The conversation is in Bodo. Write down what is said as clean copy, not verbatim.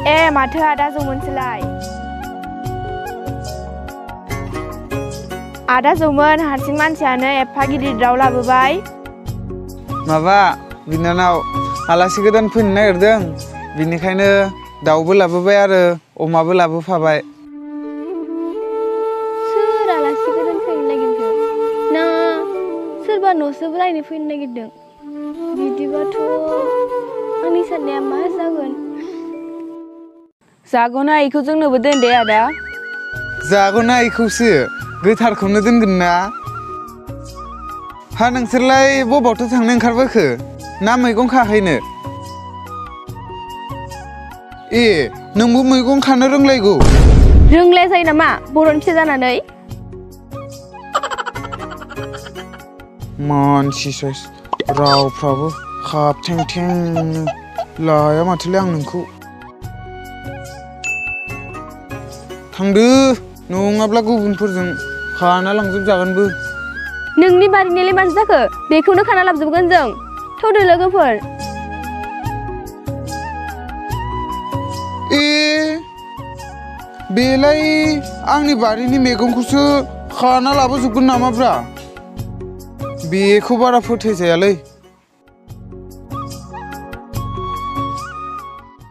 माथो आदा जौमोनसोलाय आदा जौमोन हारसिं मानसियानो एफा गिदिर दाउ लाबोबाय माबा बिनानाव आलासि गोदान फैनो नागिरदों बिनिखायनो दाउबो लाबोबाय आरो अमाबो लाबोफाबाय सोर आलासि गोदान फैनो नागिरखो ना सोरबा न'सो रायनो फैनो नागिरदों बिदिबाथ' आंनि साननाया मा जागोन जागौना इखौ जोंनोबो दोन दे आदा जागौना इखौसो गोथारखौनो दोनगोन ना हा नोंसोरलाय बबावथो थांनो ओंखारबोखो ना मैगं खाहैनो नोंबो मैगं खानो रोंलायगौ रोंलाया जायो नामा बर'नि फिसा जानानै मानसि साइस रावफ्राबो खाब थें थें लाया माथोलै आं नोंखौ थांदो नङाब्ला गुबुनफोरजों खाना लांजोबजागोनबो नोंनि बारिनिलाय माथो जाखो बेखौनो खाना लाबोजोबगोन जों थौदो लोगोफोर बेलाय आंनि बारिनि मैगंखौसो खाना लाबोजोबगोन नामाब्रा बेखौ बारा फोथायजायालै